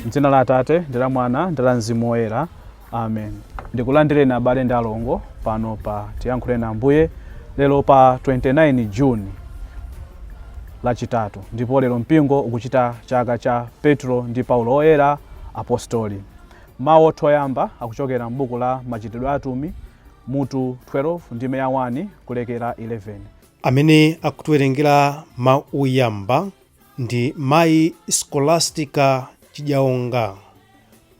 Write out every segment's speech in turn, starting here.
M'dzina la Atate, ndi la Mwana, ndi la Mzimu Woyera. Amen. Ndikulandireni abale ndi alongo pano pa Tiyankhuleni Ambuye lero pa 29 June Lachitatu, ndipo lero mpingo ukuchita chaka cha Petro ndi Paulo Oyera Apostoli. Mawu athu oyamba akuchokera m'buku la Machitidwe a Atumwi mutu 12 ndime ya 1 kulekera 11. Amene akutiwerengera mawu oyamba ndi Mayi Scholastica Chidyaonga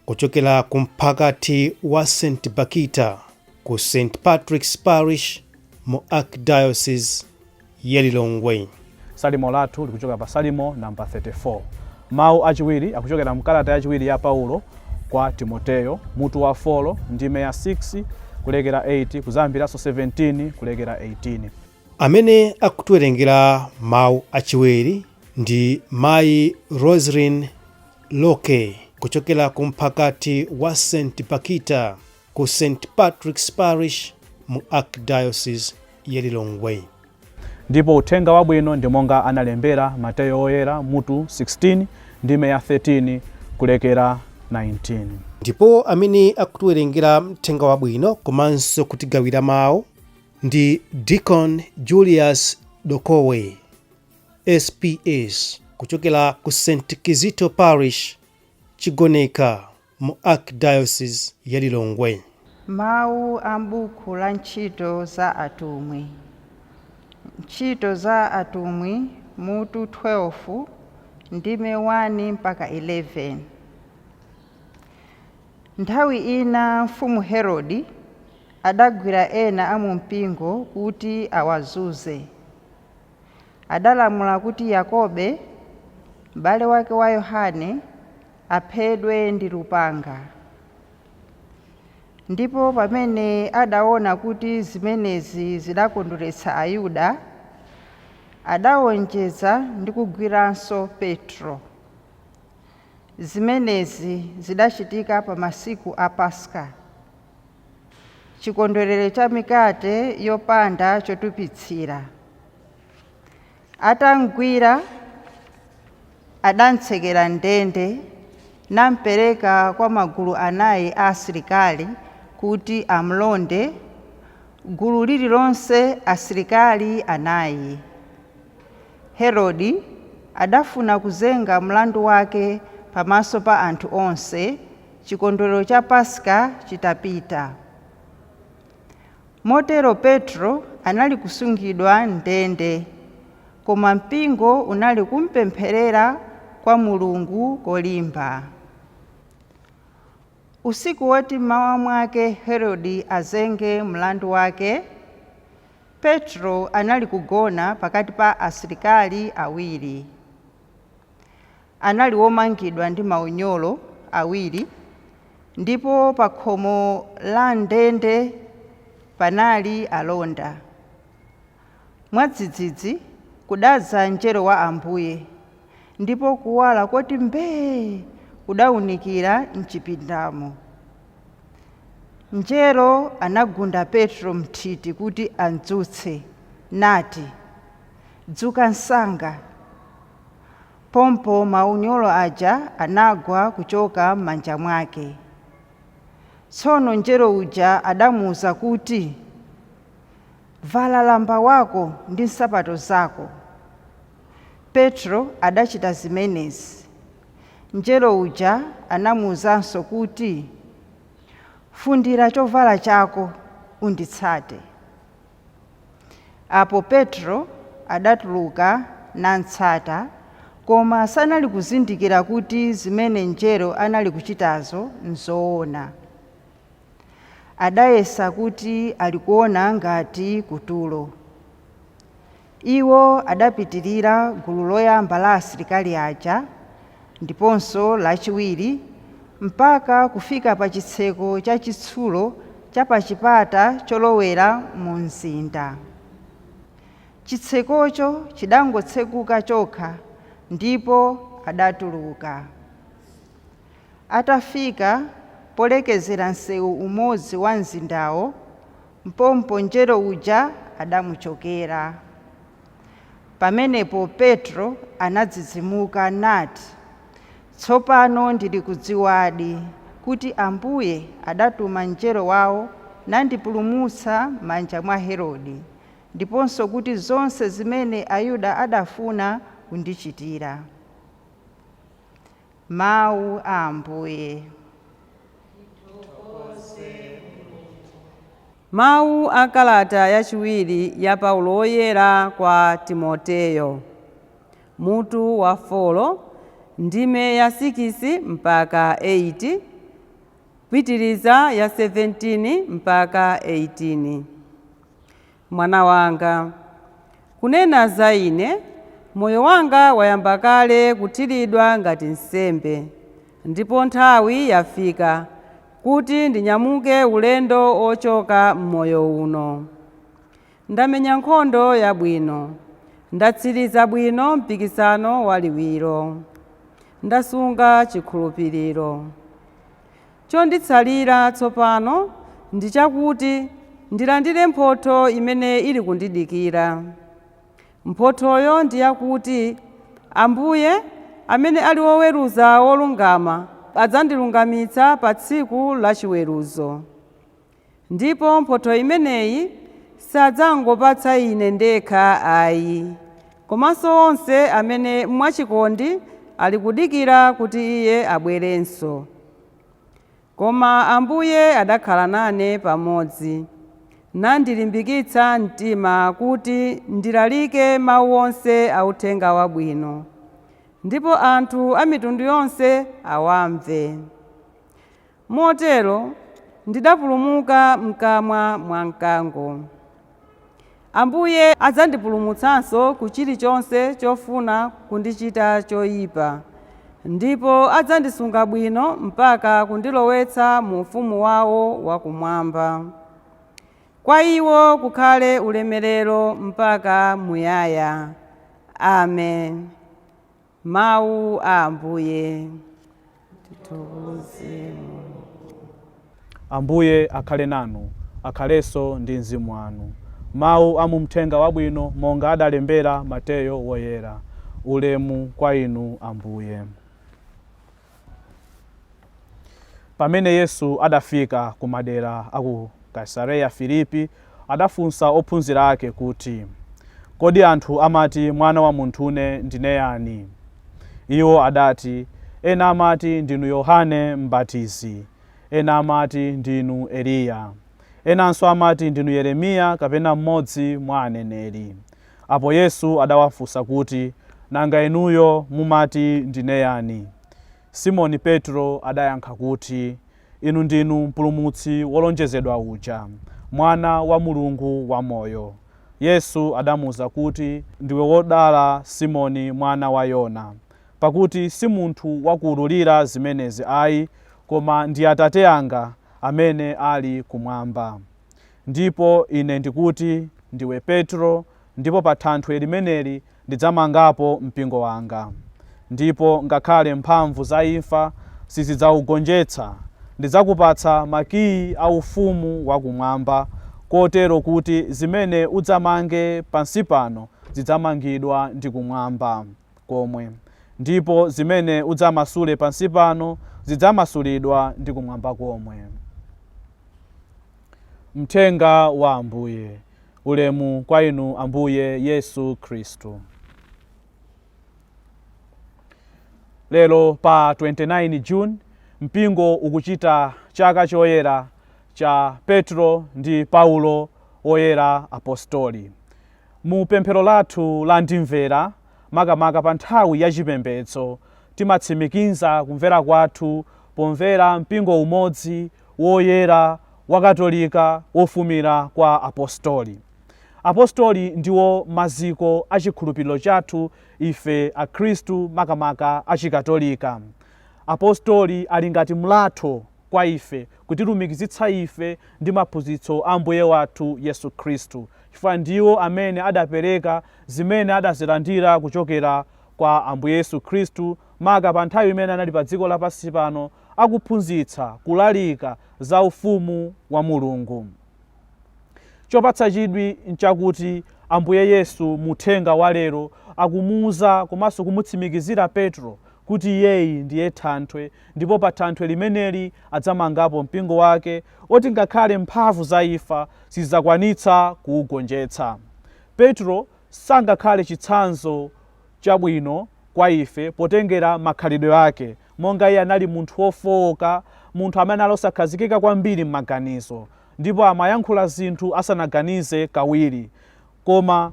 kuchokera ku mphakati wa St Bakhita ku St Patrick's Parish mu Archdiocese ya Lilongwe. Salimo lathu likuchokera pa Salimo namba 34. Mawu achiwiri akuchokera mkalata yachiwiri ya Paulo kwa Timoteyo mutu wa 4 ndime ya 6 kulekera 8 kuzayambiranso 17 kulekera 18. Amene akutiwerengera mawu achiwiri ndi Mayi Roselyn Loke kuchokera ku mphakati wa St Bakhita ku St Patrick's Parish mu Archdiocese ya Lilongwe. Ndipo uthenga wabwino ndi monga analembera Mateyo Woyera mutu 16 ndime ya 13 kulekera 19. Ndipo amene akutiwerengera mthenga wabwino komanso kutigawira mawu ndi Deacon Julius Dokowe SPS kuchokera ku St Kizito Parish, Chigoneka mu Archdiocese ya Lilongwe. Mawu a m'buku la Ntchito za Atumwi. Ntchito za Atumwi mutu 12 ndime 1 mpaka 11. Nthawi ina mfumu Herode adagwira ena a mu mpingo kuti awazunze. Adalamula kuti Yakobe, m'bale wake wa Yohane, aphedwe ndi lupanga. Ndipo pamene adaona kuti zimenezi zidakondweretsa Ayuda, adawonjeza ndi kugwiranso Petro. Zimenezi zidachitika pa masiku a Paska, chikondwerero cha mikate yopanda chotupitsira. Atamgwira, adamtsekera m'ndende, nampereka kwa magulu anayi a asilikali kuti amlonde, gulu lililonse asilikali anayi. Herode adafuna kuzenga mlandu wake pamaso pa anthu onse, chikondwerero cha Paska chitapita. Motero Petro anali kusungidwa m'ndende, koma mpingo unali kumpempherera kwa Mulungu kolimba. Usiku woti mmawa mwake Herode azenge mlandu wake, Petro anali kugona pakati pa asilikali awiri. Anali womangidwa ndi maunyolo awiri, ndipo pa khomo la ndende panali alonda. Mwadzidzidzi kudadza mngelo wa Ambuye, ndipo kuwala koti mbee kudaunikira m'chipindamo. Mngelo anagunda Petro m'nthiti kuti amdzutse, nati, Dzuka msanga. Pompo maunyolo aja anagwa kuchoka m'manja mwake. Tsono mngelo uja adamuwuza kuti, Vala lamba wako ndi nsapato zako. Petro adachita zimenezi. Mngelo uja anamuwuzanso kuti, Fundira chovala chako, unditsate. Apo Petro adatuluka namtsata, koma sanali kuzindikira kuti zimene mngelo anali kuchitazo nzoona. Adayesa kuti ali kuona ngati kutulo. Iwo adapitirira gulu loyamba la asilikali aja ndiponso lachiwiri mpaka kufika pa chitseko chachitsulo cha pa chipata cholowera mu mzinda. Chitsekocho chidangotsekuka chokha ndipo adatuluka. Atafika polekezera msewu umodzi wa mzindawo, mpompo mngelo uja adamuchokera. Pamenepo Petro anadzidzimuka nati, Tsopano ndili kudziwadi kuti Ambuye adatuma mngelo wawo nandipulumutsa m'manja mwa Herode, ndiponso kuti zonse zimene Ayuda adafuna kundichitira. Mawu a Ambuye. Mawu a kalata yachiwiri ya Paulo Woyera kwa Timoteyo, mutu wa 4, ndime ya 6 mpaka 8, pitiriza ya 17 mpaka 18. Mwana wanga, kunena za ine, moyo wanga wayamba kale kuthiridwa ngati nsembe, ndipo nthawi yafika kuti ndinyamuke ulendo ochoka m'moyo uno. Ndamenya nkhondo yabwino, ndatsiriza bwino mpikisano waliwiro, ndasunga chikhulupiriro. Chonditsalira tsopano ndi chakuti ndilandire mphotho imene ili kundidikira. Mphothoyo ndi yakuti Ambuye, amene ali woweruza wolungama, adzandilungamitsa pa tsiku la chiweruzo. Ndipo mphotho imeneyi sadzangopatsa ine ndekha ayi, komanso onse amene mwachikondi ali kudikira kuti Iye abwerenso. Koma Ambuye adakhala nane pamodzi, nandilimbikitsa mtima kuti ndilalike mawu onse a uthenga wabwino, ndipo anthu a mitundu yonse awamve. Motero ndidapulumuka mkamwa mwa mkango. Ambuye adzandipulumutsanso ku chilichonse chofuna kundichita choyipa, ndipo adzandisunga bwino mpaka kundilowetsa mu ufumu wawo wakumwamba. Kwa iwo kukhale ulemerero mpaka muyaya. Amen. Mawu a Ambuye. Tithokoze. Ambuye akhale nanu, akhalenso ndi mzimu wanu. Mawu a mu Mthenga Wabwino monga adalembera Mateyo Woyera. Ulemu kwa inu Ambuye. Pamene Yesu adafika ku madera a ku Kaisareya Filipi, adafunsa ophunzira ake kuti, Kodi anthu amati Mwana wa Munthune ndine yani? Iwo adati, Ena amati ndinu Yohane Mbatizi, ena amati ndinu Eliya, enanso amati ndinu Yeremiya kapena mmodzi mwa aneneri. Apo Yesu adawafunsa kuti, Nanga inuyo mumati ndine yani? Simoni Petro adayankha kuti, Inu ndinu Mpulumutsi wolonjezedwa uja, Mwana wa Mulungu wamoyo. Yesu adamuuza kuti, Ndiwe wodala Simoni mwana wa Yona, pakuti si munthu wakuululira zimenezi ai, koma ndi Atate anga amene ali kumwamba. Ndipo Ine ndikuti, ndiwe Petro, ndipo pa thanthwe limeneli ndidzamangapo mpingo wanga, ndipo ngakhale mphamvu za imfa sizidzaugonjetsa. Ndidzakupatsa makiyi a ufumu wa kumwamba, kotero kuti zimene udzamange pansi pano zidzamangidwa ndi kumwamba komwe, ndipo zimene udzamasule pansi pano zidzamasulidwa ndi kumwamba komwe. Mthenga wa Ambuye. Ulemu kwa inu Ambuye Yesu Khristu. Lero pa 29 June mpingo ukuchita chaka choyera cha Petro ndi Paulo woyera apostoli. Mu pemphero lathu la ndimvera, makamaka pa nthawi ya chipembedzo, timatsimikiza kumvera kwathu pomvera mpingo umodzi woyera wakatolika wofumira kwa apostoli. Apostoli ndiwo maziko a chikhulupiriro chathu ife akhristu makamaka achikatolika. Apostoli ali ngati mlatho kwa ife, kutilumikizitsa ife ndi maphunzitso a Ambuye wathu Yesu Khristu, chifukwa ndiwo amene adapereka zimene adazilandira kuchokera kwa Ambuye Yesu Khristu, maka pa nthawi imene anali pa dziko lapansi pano akuphunzitsa, kulalika za ufumu wa Mulungu. Chopatsa chidwi nchakuti Ambuye Yesu mu uthenga wa lero akumuuza komanso kumutsimikizira Petro Kuti iyeyi ndiye thanthwe ndipo pa thanthwe limeneli adzamangapo mpingo wake oti ngakhale mphamvu za imfa sizidzakwanitsa kuugonjetsa. Petro sangakhale chitsanzo chabwino kwa ife potengera makhalidwe ake, monga iye anali munthu wofooka, munthu amene anali osakhazikika kwambiri m'maganizo ndipo amayankhula zinthu asanaganize kawiri. Koma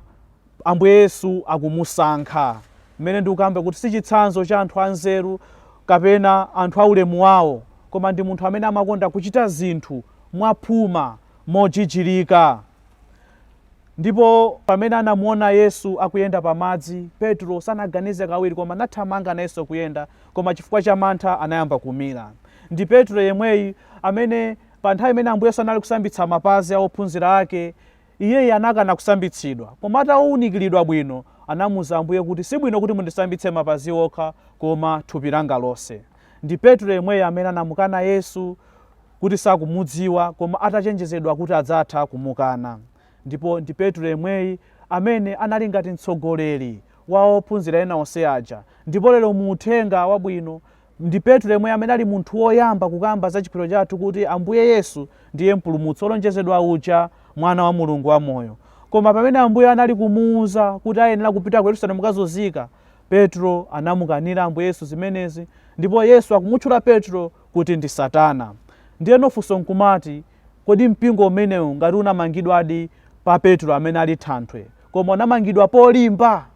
Ambuye Yesu akumusankha. Mmene ndikukamba kuti si chitsanzo cha anthu anzeru kapena anthu aulemu wawo, koma ndi munthu amene amakonda kuchita zinthu mwaphuma, mojijirika. Ndipo pamene anamuona Yesu akuyenda pa madzi, Petro sanaganize kawiri koma anathamanga nayenso kuyenda, koma chifukwa cha mantha anayamba kumira. Ndi Petro yemweyi amene pa nthawi imene Ambuye Yesu anali kusambitsa mapazi a ophunzira ake, iyeyi anakana kusambitsidwa. Koma atawunikiridwa bwino, anamuuza Ambuye kuti, Sibwino kuti mundisambitse mapazi okha, koma thupi langa lonse. Ndi Petro yemweyi amene anamukana Yesu kuti sakumudziwa, koma atachenjezedwa kuti adzatha kumukana. Ndipo ndi Petro yemweyi amene anali ngati mtsogoleri wa ophunzira ena onse aja. Ndipo lero mu Uthenga Wabwino, ndi Petro yemweyi amene ali munthu woyamba kukamba za chikhulupiriro chathu kuti Ambuye Yesu ndiye Mpulumutsi wolonjezedwa uja, Mwana wa Mulungu wamoyo. Koma pamene Ambuye anali kumuuza kuti ayenera kupita ku Yerusalemu kukazunzika, Petro anamukanira Ambuye Yesu zimenezi, ndipo Yesu akumutchula Petro kuti ndi Satana. Ndiyeno funso nkumati, Kodi mpingo umenewu ngati unamangidwadi pa Petro amene ali thanthwe, koma unamangidwa polimba?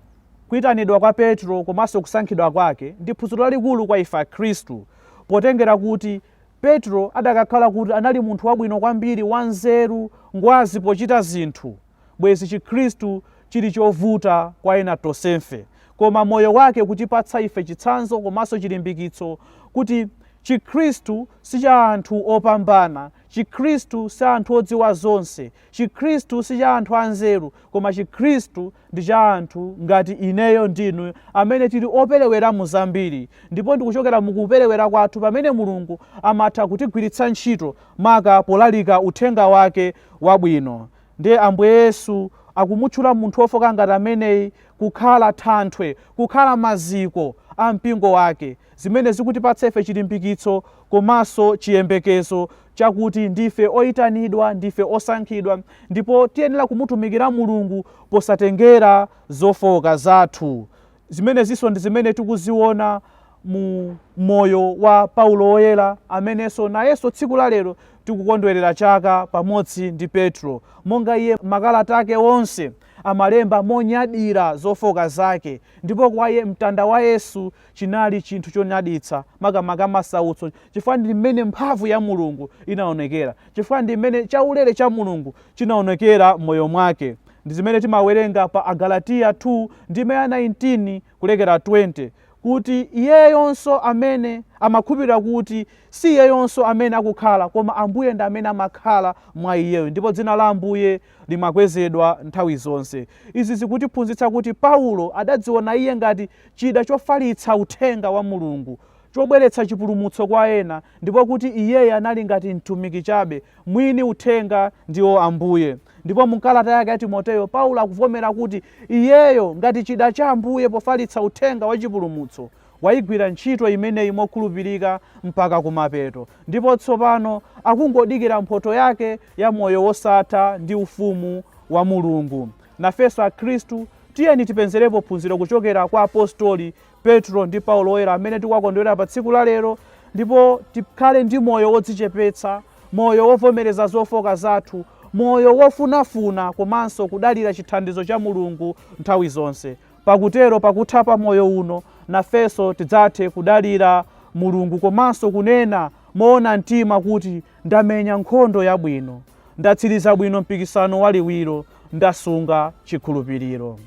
Kuitanidwa kwa Petro komanso kusankhidwa kwake ndi phunziro lalikulu kwa ife Akhristu potengera kuti Petro adakakhala kuti anali munthu wabwino kwambiri, wanzeru, ngwazi pochita zinthu, bwezi Chikhristu chili chovuta kwa ena tonsefe. Koma moyo wake ukutipatsa ife chitsanzo komanso chilimbikitso kuti Chikhristu si cha anthu opambana, Chikhristu si anthu odziwa zonse, Chikhristu si cha anthu anzeru, koma Chikhristu ndi cha anthu ngati ineyo ndi inuyo amene tili operewera mu zambiri. Ndipo ndi kuchokera mu kuperewera kwathu pamene Mulungu amatha kutigwiritsa ntchito maka polalika uthenga wake wabwino. Ndiye Ambuye Yesu akumutchula munthu wofoka ngati ameneyi kukhala thanthwe, kukhala maziko a mpingo wake, zimene zikutipatsa ife chilimbikitso komanso chiyembekezo chakuti ndife oitanidwa, ndife osankhidwa ndipo tiyenera kumutumikira Mulungu posatengera zofooka zathu. Zimenezinso ndi zimene tikuziona mu moyo wa Paulo Woyera amenenso nayenso tsiku la lero tikukondwerera chaka pamodzi ndi Petro. Monga iye makalata ake onse amalemba monyadira zofooka zake ndipo kwa iye mtanda wa Yesu chinali chinthu chonyaditsa, makamaka masautso, chifukwa ndi mmene mphamvu ya Mulungu inaonekera, chifukwa ndi mmene chaulere cha Mulungu chinaonekera m'moyo mwake. Ndi zimene timawerenga pa Agalatiya 2 ndime ya 19 kulekera 20 kuti iyeyonso amene amakhulupirira kuti si iyeyonso amene akukhala, koma Ambuye ndi amene amakhala mwa iyeyo, ndipo dzina la Ambuye limakwezedwa nthawi zonse. Izi zikutiphunzitsa kuti Paulo adadziona iye ngati chida chofalitsa uthenga wa Mulungu, chobweretsa chipulumutso kwa ena, ndipo kuti iyeyo anali ngati mtumiki chabe, mwini uthenga ndiwo Ambuye. Ndipo mu kalata yake ya Timoteo, Paulo akuvomera kuti iyeyo ngati chida cha Ambuye pofalitsa uthenga wa chipulumutso, waigwira ntchito imeneyi mokhulupirika mpaka kumapeto, ndipo tsopano akungodikira mphotho yake ya moyo wosatha ndi ufumu wa Mulungu. Nafenso Akhristu, tiyeni tipenzerepo phunziro kuchokera kwa apostoli Petro ndi Paulo Woyera amene tikuwakondwerera pa tsiku la lero, ndipo tikhale ndi moyo wodzichepetsa, moyo wovomereza zofooka zathu, moyo wofunafuna komanso kudalira chithandizo cha Mulungu nthawi zonse. Pakutero, pakutha pa moyo uno, nafenso tidzathe kudalira Mulungu komanso kunena moona mtima kuti, Ndamenya nkhondo yabwino, ndatsiriza bwino mpikisano wa liwiro, ndasunga chikhulupiriro.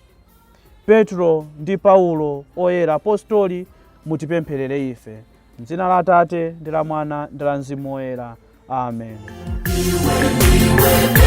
Petro ndi Paulo Oyera Apostoli, mutipempherere ife. M'dzina la Atate, ndi la Mwana, ndi la Mzimu Woyera. Amen. Iwe, iwe.